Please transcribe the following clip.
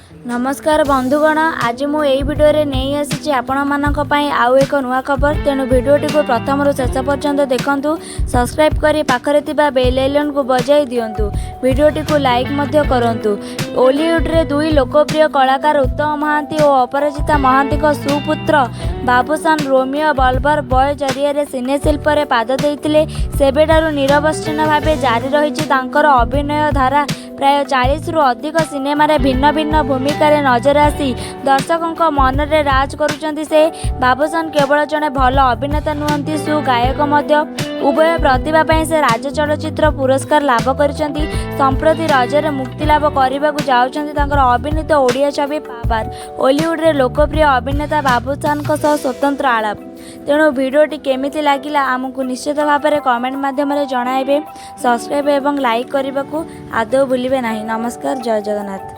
ନମସ୍କାର ବନ୍ଧୁଗଣ, ଆଜି ମୁଁ ଏହି ଭିଡ଼ିଓରେ ନେଇ ଆସିଛି ଆପଣମାନଙ୍କ ପାଇଁ ଆଉ ଏକ ନୂଆ ଖବର। ତେଣୁ ଭିଡ଼ିଓଟିକୁ ପ୍ରଥମରୁ ଶେଷ ପର୍ଯ୍ୟନ୍ତ ଦେଖନ୍ତୁ। ସବସ୍କ୍ରାଇବ୍ କରି ପାଖରେ ଥିବା ବେଲ୍ ଆଇକନ୍କୁ ବଜାଇ ଦିଅନ୍ତୁ। ଭିଡ଼ିଓଟିକୁ ଲାଇକ୍ ମଧ୍ୟ କରନ୍ତୁ। ଓଲିଉଡ଼ରେ ଦୁଇ ଲୋକପ୍ରିୟ କଳାକାର ଉତ୍ତମ ମହାନ୍ତି ଓ ଅପରାଜିତା ମହାନ୍ତିଙ୍କ ସୁପୁତ୍ର ବାବୁସାନ ରୋମିଓ ବଲବର ବୟ ଜରିଆରେ ସିନେ ଶିଳ୍ପରେ ପାଦ ଦେଇଥିଲେ। ସେବେଠାରୁ ନିରବଚ୍ଛିନ୍ନ ଭାବେ ଜାରି ରହିଛି ତାଙ୍କର ଅଭିନୟ ଧାରା। ପ୍ରାୟ 40ରୁ ଅଧିକ ସିନେମାରେ ଭିନ୍ନ ଭିନ୍ନ ଭୂମିକାରେ ନଜର ଆସି ଦର୍ଶକଙ୍କ ମନରେ ରାଜ କରୁଛନ୍ତି ସେ। ବାବୁସାନ କେବଳ ଜଣେ ଭଲ ଅଭିନେତା ନୁହନ୍ତି, ସୁଗାୟକ ମଧ୍ୟ। ଉଭୟ ପ୍ରତିଭା ପାଇଁ ସେ ରାଜ୍ୟ ଚଳଚ୍ଚିତ୍ର ପୁରସ୍କାର ଲାଭ କରିଛନ୍ତି। ସମ୍ପ୍ରତି ରଜରେ ମୁକ୍ତିଲାଭ କରିବାକୁ ଯାଉଛି ତାଙ୍କର ଅଭିନୀତ ଓଡ଼ିଆ ଛବି ପାୱାର। ଓଲିଉଡ଼ରେ ଲୋକପ୍ରିୟ ଅଭିନେତା ବାବୁସାନଙ୍କ ସହ ସ୍ୱତନ୍ତ୍ର ଆଳାପ। ତେଣୁ ଭିଡ଼ିଓଟି କେମିତି ଲାଗିଲା, ଆମକୁ ନିଶ୍ଚିତ ଭାବରେ କମେଣ୍ଟ ମାଧ୍ୟମରେ ଜଣାଇବେ। ସବସ୍କ୍ରାଇବ୍ ଏବଂ ଲାଇକ୍ କରିବାକୁ ଆଦୌ ଭୁଲିବେ ନାହିଁ। ନମସ୍କାର, ଜୟ ଜଗନ୍ନାଥ।